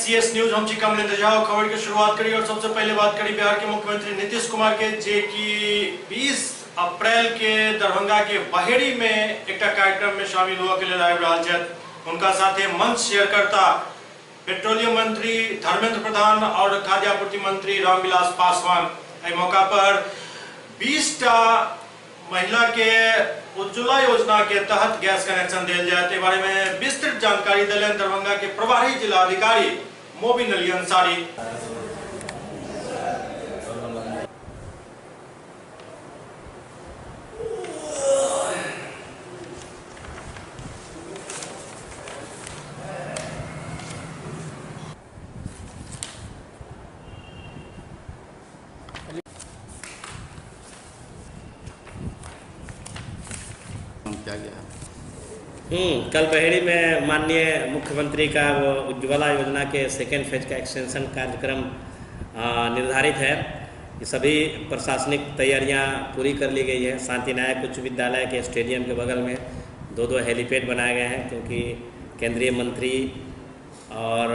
CS news. हम छी कमलेंद्र झा। खबर के शुरुआत करी और सबसे पहले बात करी बिहार के मुख्यमंत्री नीतीश कुमार के, जे कि 20 अप्रैल के दरभंगा के बहेड़ी में एक कार्यक्रम में शामिल हुआ के लिए आबि रहल छथि। उनका साथे मंच शेयरकर्ता पेट्रोलियम मंत्री धर्मेंद्र प्रधान और खाद्य आपूर्ति मंत्री रामविलास पासवान। एहि मौका पर 20टा महिला के उज्ज्वला योजना के तहत गैस कनेक्शन दिल जाए, के बारे में विस्तृत जानकारी दिलन दरभंगा के प्रभारी जिलाधिकारी मोबिन अली अंसारी। क्या गया? कल बहेड़ी में माननीय मुख्यमंत्री का वो उज्ज्वला योजना के सेकेंड फेज का एक्सटेंशन कार्यक्रम निर्धारित है। ये सभी प्रशासनिक तैयारियां पूरी कर ली गई है। शांति नायक उच्च विद्यालय के स्टेडियम के बगल में 2-2 हेलीपैड बनाए गए हैं, क्योंकि केंद्रीय मंत्री और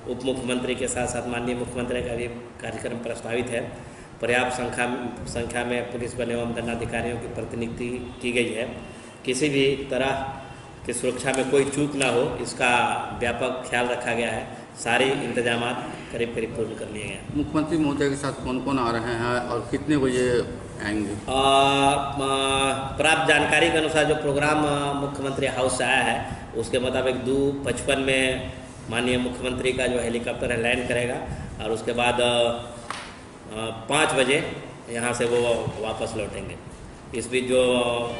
उप मुख्यमंत्री के साथ साथ माननीय मुख्यमंत्री का भी कार्यक्रम प्रस्तावित है। पर्याप्त संख्या में पुलिस बल एवं दंडाधिकारियों की प्रतिनियुक्ति की गई है। किसी भी तरह की सुरक्षा में कोई चूक ना हो, इसका व्यापक ख्याल रखा गया है। सारे इंतजाम करीब करीब पूर्ण कर लिए गए हैं। मुख्यमंत्री महोदय के साथ कौन कौन आ रहे हैं और कितने बजे आएंगे? प्राप्त जानकारी के अनुसार जो प्रोग्राम मुख्यमंत्री हाउस से आया है उसके मुताबिक 2:55 में माननीय मुख्यमंत्री का जो हेलीकॉप्टर है लैंड करेगा और उसके बाद 5 बजे यहाँ से वो वापस लौटेंगे। इस बीच जो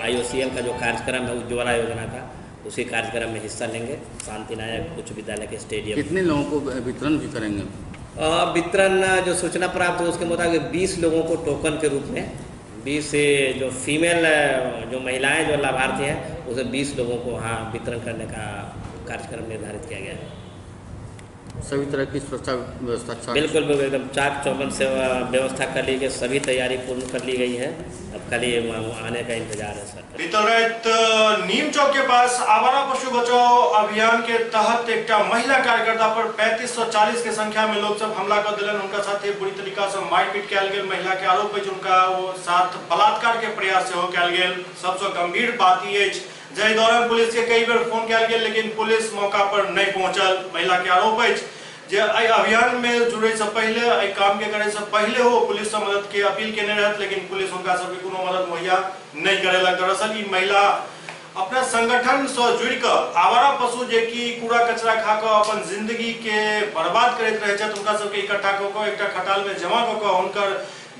IOCL का जो कार्यक्रम है उज्ज्वला योजना का, उसी कार्यक्रम में हिस्सा लेंगे शांति नायक उच्च विद्यालय के स्टेडियम। कितने लोगों को वितरण भी करेंगे? वितरण जो सूचना प्राप्त हो उसके मुताबिक 20 लोगों को टोकन के रूप में, 20 जो फीमेल जो महिलाएं जो लाभार्थी हैं उसे 20 लोगों को वहाँ वितरण करने का कार्यक्रम निर्धारित किया गया है। सभी तरह की सुरक्षा व्यवस्था बिल्कुल एकदम चाक चौबंद से व्यवस्था कर ली गई, सभी तैयारी पूर्ण कर ली गई है। अब खाली आने का इंतजार है सर। बीतल रात नीम चौक के पास आवारा पशु बचाओ अभियान के तहत एक महिला कार्यकर्ता पर 3540 के संख्या में लोग सब हमला कर दिलन। उनका साथ बुरी तरीका से मारपीट कयल गेल। महिला के आरोप है उनका वो साथ बलात्कार के प्रयास सेहो कयल गेल। सबसे गंभीर बात ई अछि जाहि दौरान पुलिस के कई बेर फोन कयल गेल, लेकिन पुलिस मौका पर नहीं पहुंचल। महिला के आरोप अछि जे एहि अभियान में जुड़े से पहले, एहि काम के करे से पहले हो पुलिस से मदद के अपील केने रहत, लेकिन पुलिस हुनका सबके कोनो मदद मुहैया नहीं करेलक। दरअसल ई महिला अपना संगठन से जुड़ कऽ आवारा पशु जे कि कूड़ा कचरा खा कऽ अपन जिंदगी के बर्बाद करैत रहै छथि, हुनका सबके इकट्ठा कऽ कऽ एकटा खटाल में जमा कऽ कऽ हुनकर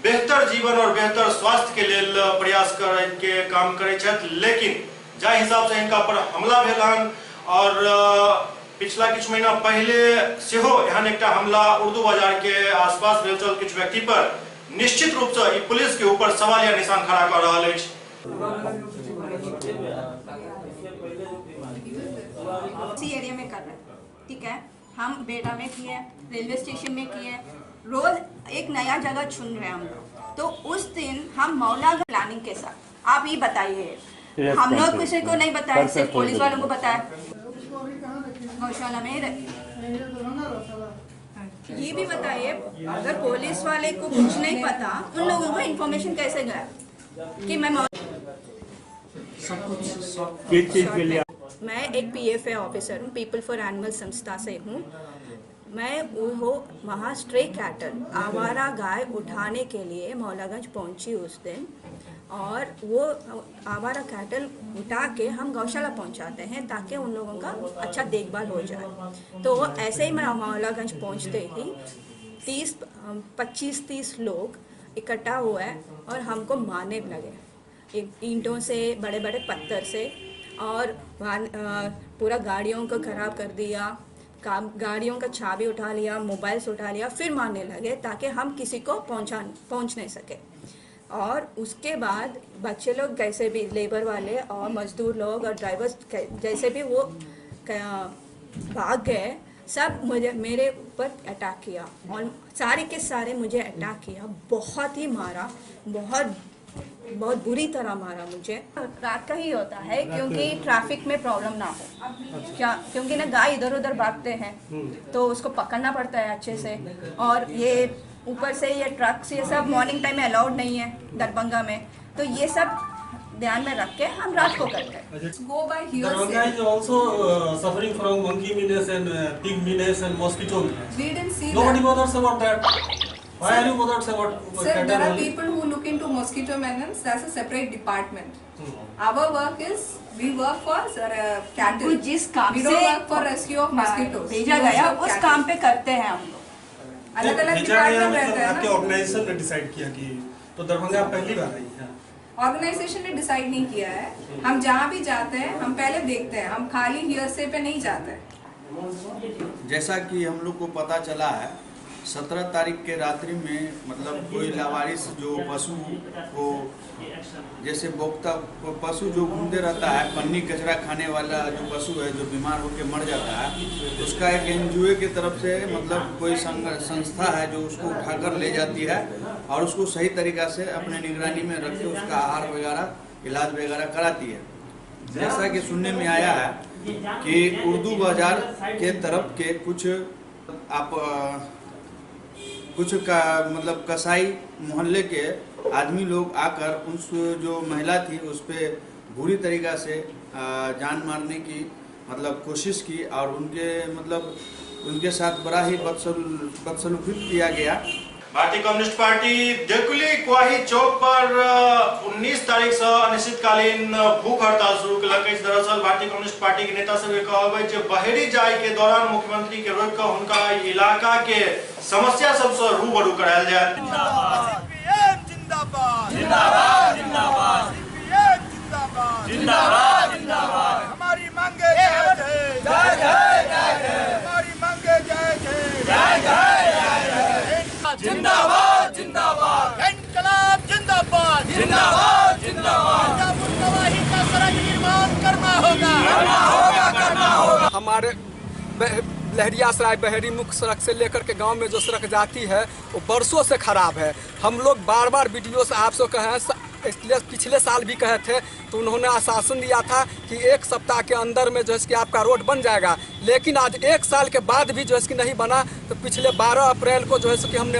बेहतर जीवन और बेहतर स्वास्थ्य के लेल प्रयास करे के काम करै छथि। लेकिन जाहि हिसाब से हिनका पर हमला भेल हन और पिछला किछु महीना पहले सेहो एहन एकटा हमला उर्दू बाजार के आसपास भेल छल किछु व्यक्ति पर, निश्चित रूप से ई पुलिस के ऊपर सवाल या निशान खड़ा कर रहल अछि। इसी एरिया में कर रहे हैं, ठीक है। हम बेटा में किए, रेलवे स्टेशन में किए, रोज एक नया जगह चुन रहे हैं हम लोग। तो उस दिन हम मौला प्लानिंग के साथ, आप ये बताइए, हम लोग किसी को नहीं बताए, सिर्फ पुलिस वालों को बताया। गौशाला में ही रखे। ये भी बताइए, अगर पुलिस वाले को कुछ नहीं पता, उन लोगों को इन्फॉर्मेशन कैसे गया कि मैं मैं एक PFA officer हूँ, पीपल फॉर एनिमल संस्था से हूँ। मैं वो वहाँ स्ट्रे कैटल आवारा गाय उठाने के लिए मौलागंज पहुँची उस दिन, और वो आवारा कैटल उठा के हम गौशाला पहुँचाते हैं ताकि उन लोगों का अच्छा देखभाल हो जाए। तो ऐसे ही मैं मौलागंज पहुँचते ही 25-30 लोग इकट्ठा हुए और हमको मारने लगे, ईंटों से, बड़े बड़े पत्थर से, और पूरा गाड़ियों को ख़राब कर दिया, गाड़ियों का चाबी उठा लिया, मोबाइल्स उठा लिया, फिर मारने लगे ताकि हम किसी को पहुंच नहीं सके। और उसके बाद बच्चे लोग कैसे भी, लेबर वाले और मजदूर लोग और ड्राइवर्स जैसे भी वो भाग गए, सब मुझे मेरे ऊपर अटैक किया और सारे के सारे मुझे अटैक किया, बहुत ही मारा, बहुत बहुत बुरी तरह मारा मुझे। रात का ही होता है क्योंकि ट्रैफिक में प्रॉब्लम ना हो, क्या क्योंकि ना गाय इधर उधर भागते हैं तो उसको पकड़ना पड़ता है अच्छे से। और ये ऊपर से ये ट्रक्स ये सब मॉर्निंग टाइम में अलाउड नहीं है दरभंगा में, तो ये सब ध्यान में रख के हम रात को करते हैं। Go by hearsay. Darbhanga is also suffering from monkey menace and pig menace and mosquito menace. We didn't see Nobody that. bothers about that. Why are you bothered about Sir, there are people who look into mosquito menace. That's a separate department. Our work is we work for cattle. जिस काम We Se don't work for rescue of mosquitoes. भेजा गया उस काम पे करते हैं हम लोग। अलग अलग डिपार्टमेंट रहता है ना। आपके ऑर्गेनाइजेशन ने डिसाइड किया कि तो दरभंगा पहली बार आई है। ऑर्गेनाइजेशन ने डिसाइड नहीं किया है। हम जहाँ भी जाते हैं हम पहले देखते हैं, हम खाली हियरसे पे नहीं जाते। जैसा कि हम लोग को पता चला है 17 तारीख के रात्रि में मतलब कोई लावारिस जो पशु को जैसे बोकता पशु जो घूमते रहता है, पन्नी कचरा खाने वाला जो पशु है जो बीमार होकर मर जाता है, उसका एक एनजीओ की तरफ से मतलब कोई संस्था है जो उसको उठाकर ले जाती है और उसको सही तरीका से अपने निगरानी में रख के उसका आहार वगैरह इलाज वगैरह कराती है। जैसा कि सुनने में आया है कि उर्दू बाजार के तरफ के कुछ आप कुछ का मतलब कसाई मोहल्ले के आदमी लोग आकर उस जो महिला थी उस पर बुरी तरीक़ा से जान मारने की मतलब कोशिश की और उनके मतलब उनके साथ बड़ा ही बदसलूकी किया गया। भारतीय कम्युनिस्ट पार्टी देकुली क्वाही चौक पर 19 तारीख से अनिश्चितकालीन भूख हड़ताल शुरू केलक अछि। दरअसल भारतीय कम्युनिस्ट पार्टी के नेता सब के कहब अछि जे बहेरी जाय के दौरान मुख्यमंत्री के रोकि कऽ हुनका इलाका के समस्या सबसे रूबरू करायल जायत। जिंदाबाद जिंदाबाद जिंदाबाद जिंदाबाद जिंदाबाद। हमारी मांगे जायज है, जायज है, जायज है। हमारी मांगे जायज है, जायज है, जायज है। जिंदाबाद जिंदाबाद इनकलाब जिंदाबाद जिंदाबाद जिंदाबाद। गवाही का सड़क निर्माण करना होगा, करना होगा, करना होगा। हमारे लहरियासराय बहेरी मुख्य सड़क से लेकर के गांव में जो सड़क जाती है वो बरसों से खराब है। हम लोग बार बार बीडीओ साहब से कहे, इसलिए पिछले साल भी कहे थे तो उन्होंने आश्वासन दिया था कि एक सप्ताह के अंदर में जो है कि आपका रोड बन जाएगा, लेकिन आज एक साल के बाद भी जो है कि नहीं बना। तो पिछले 12 अप्रैल को जो है कि हमने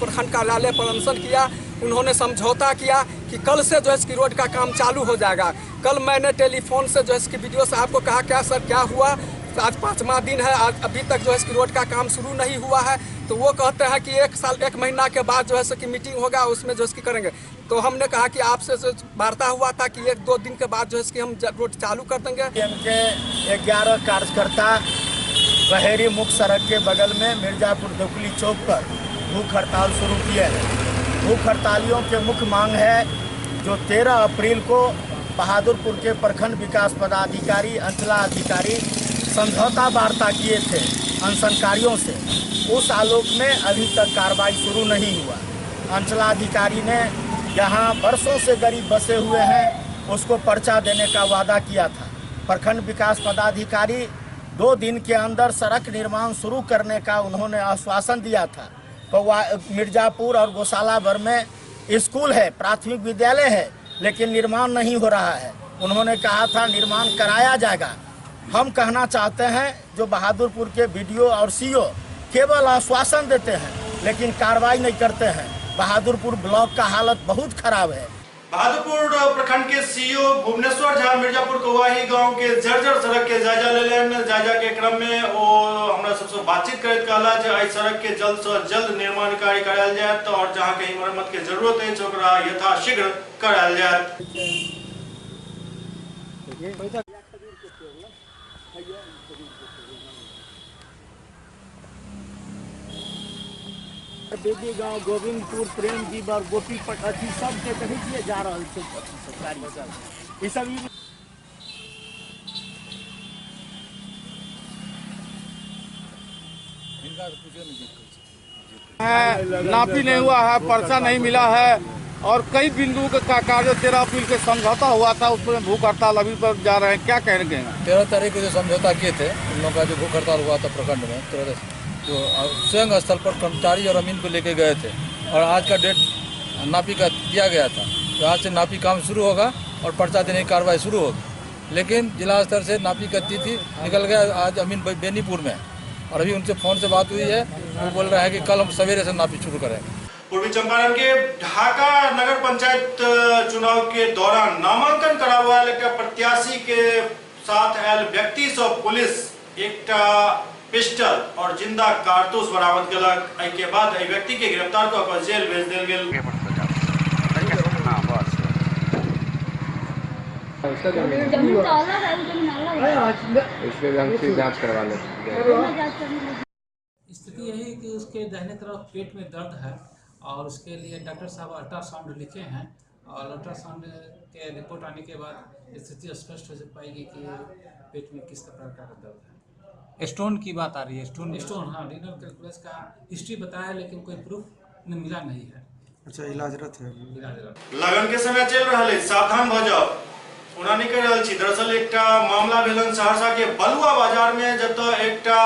प्रखंड कार्यालय पर अनशन किया। उन्होंने समझौता किया कि कल से जो है कि रोड का काम चालू हो जाएगा। कल मैंने टेलीफोन से जो है कि बीडीओ साहब को कहा क्या सर क्या हुआ, आज 5वां दिन है, आज अभी तक जो है कि रोड का काम शुरू नहीं हुआ है। तो वो कहते हैं कि एक साल एक महीना के बाद जो है सो कि मीटिंग होगा उसमें जो है कि करेंगे। तो हमने कहा कि आपसे जो वार्ता हुआ था कि 1-2 दिन के बाद जो है कि हम रोड चालू कर देंगे। के 11 कार्यकर्ता बहेरी मुख्य सड़क के बगल में मिर्जापुर देकुली चौक पर भूख हड़ताल शुरू किए हैं। भूख हड़तालियों के मुख्य मांग है जो 13 अप्रैल को बहादुरपुर के प्रखंड विकास पदाधिकारी अंचला अधिकारी समझौता वार्ता किए थे अनशनकारियों से, उस आलोक में अभी तक कार्रवाई शुरू नहीं हुआ। अंचलाधिकारी ने यहाँ बरसों से गरीब बसे हुए हैं उसको पर्चा देने का वादा किया था। प्रखंड विकास पदाधिकारी 2 दिन के अंदर सड़क निर्माण शुरू करने का उन्होंने आश्वासन दिया था। तो मिर्जापुर और गौशाला भर में स्कूल है, प्राथमिक विद्यालय है, लेकिन निर्माण नहीं हो रहा है। उन्होंने कहा था निर्माण कराया जाएगा। हम कहना चाहते हैं जो बहादुरपुर के बीडीओ और सीओ केवल आश्वासन देते हैं लेकिन कार्रवाई नहीं करते हैं। बहादुरपुर ब्लॉक का हालत बहुत खराब है। बहादुरपुर प्रखंड के सीओ भुवनेश्वर झा मिर्जापुर कौआही गांव के जर्जर सड़क के जायजा लेलनि। जायजा के क्रम में ओ हमरा सबसे बातचीत करैत कहला जे एहि सड़क के जल्द से जल्द निर्माण कार्य करायल जायत और जहां कहीं मरम्मत के जरूरत अछि ओकरा यथाशीघ्र करायल जायत। बेबी गांव गोविंदपुर प्रेम जी और गोपी अथी सबके देखै छियै जा रहल छै अथी सब गाड़ी सब ई सब है, नापी नहीं हुआ है, पर्चा नहीं मिला है और कई बिंदु का कार्य 13 अप्रैल के समझौता हुआ था उसमें भूख हड़ताल अभी पर जा रहे हैं, क्या कहेंगे? 13 तारीख को जो समझौता किए थे उन लोगों का जो भूख हड़ताल हुआ था प्रखंड में 13 जो स्वयं स्थल पर कर्मचारी और अमीन को लेके गए थे और आज का डेट नापी का दिया गया था। तो आज से नापी काम शुरू होगा और पर्चा देने की कार्रवाई शुरू होगी। लेकिन जिला स्तर से नापी का तिथि निकल गया आज अमीन बेनीपुर में, और अभी उनसे फ़ोन से बात हुई है, वो बोल रहा है कि कल हम सवेरे से नापी शुरू करेंगे। पूर्वी चंपारण के ढाका नगर पंचायत चुनाव के दौरान नामांकन कराबय एकटा प्रत्याशी के साथ आयल व्यक्ति से पुलिस एकटा पिस्टल और जिंदा कारतूस बरामद केलक। एहि के बाद एहि व्यक्ति के गिरफ्तार कऽ कऽ जेल भेज देल गेल। स्थिति यही कि उसके दाहिने तरफ पेट में दर्द है और उसके लिए डॉक्टर साहब अल्ट्रासाउंड लिखे हैं और अल्ट्रासाउंड के रिपोर्ट आने के बाद स्थिति स्पष्ट हो पाएगी कि पेट में किस प्रकार का दर्द है। स्टोन की बात आ रही है, स्टोन स्टोन हाँ, रीनल कैलकुलस का हिस्ट्री बताया लेकिन कोई प्रूफ मिला नहीं है। अच्छा, इलाजरत है। इलाजरत। लगन के समय चल रहा है, सावधान भ जाओ। ओना नहीं कहि रहल छी। दरअसल एकटा मामला भेलन सहरसा के बलुआ बाजार में, जतऽ एकटा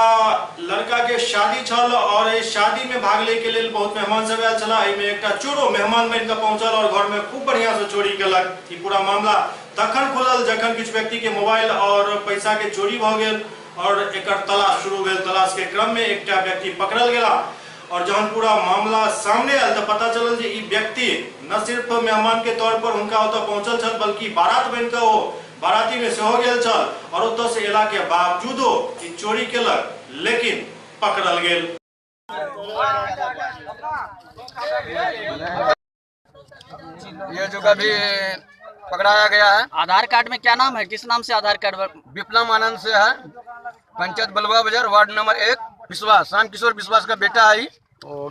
लड़का के शादी छल और एहि शादी में भाग ले के लेल बहुत मेहमान सब आयल छलाह। एहिमे एकटा चोरो मेहमान बनि कऽ पहुंचल और घर में खूब बढ़िया से चोरी केलक। ई पूरा मामला तखन खुलल जखन किछु व्यक्ति के मोबाइल और पैसा के चोरी भऽ गेल और एकर तलाश शुरू भेल। तलाश के क्रम में एकटा व्यक्ति पकड़ल गेला और जहन पूरा मामला सामने आयल तो पता चलल जे ई व्यक्ति न सिर्फ मेहमान के तौर पर हुनका ओतऽ पहुंचल छल बल्कि बारात बनि कऽ ओ बाराती में सेहो गेल छल और ओतऽ से एला के बावजूदो ई चोरी केलक लेकिन पकड़ल गेल। ये जो कभी पकड़ाया गया है। आधार कार्ड में क्या नाम है, किस नाम से आधार कार्ड? विप्लव आनंद से है, पंचायत बलुआ बाजार, वार्ड नंबर 1, विश्वास, श्याम किशोर विश्वास का बेटा है।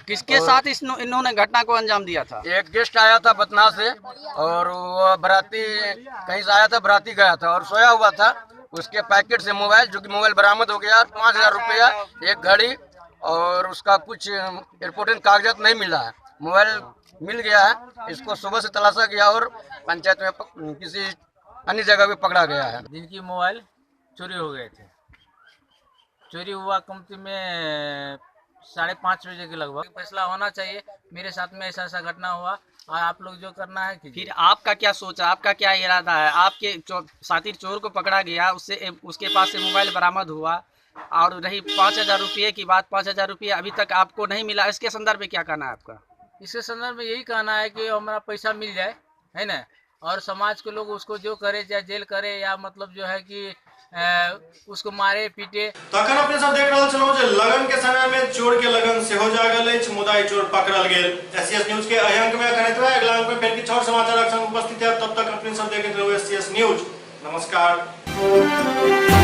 किसके साथ इन्होंने घटना को अंजाम दिया था? एक गेस्ट आया था बतना से और वो बराती कहीं से आया था, बराती गया था और सोया हुआ था। उसके पैकेट से मोबाइल, जो कि मोबाइल बरामद हो गया, 5000 रुपया, एक घड़ी और उसका कुछ इम्पोर्टेंट कागजात नहीं मिला है। मोबाइल मिल गया है, इसको सुबह से तलाशा गया और पंचायत में किसी अन्य जगह पे पकड़ा गया है। जिनकी मोबाइल चोरी हो गए थे, चोरी हुआ कमती में 5:30 बजे के लगभग। फैसला होना चाहिए, मेरे साथ में ऐसा ऐसा घटना हुआ और आप लोग जो करना है कीजिए। फिर आपका क्या सोच है, आपका क्या इरादा है? आपके साथी चोर को पकड़ा गया, उससे उसके पास से मोबाइल बरामद हुआ और रही 5000 रुपये की बात, 5000 रुपये अभी तक आपको नहीं मिला, इसके संदर्भ में क्या कहना है आपका? इसके संदर्भ में यही कहना है कि हमारा पैसा मिल जाए, है ना, और समाज के लोग उसको जो करे, चाहे जेल करे या मतलब जो है कि उसको मारे पीटे। तखन अपने सब देख रहल छलहुँ जे लगन के समय में चोर के लगन सेहो जागल अछि, मुदा ई चोर पकड़ल गेल। एससीएस न्यूज के एहि अंक में एखन एतबे। अगिला अंक में फेर किछु और समाचारक संग उपस्थित हैब। तब तक अपने सब देखैत रहू एससीएस न्यूज। नमस्कार।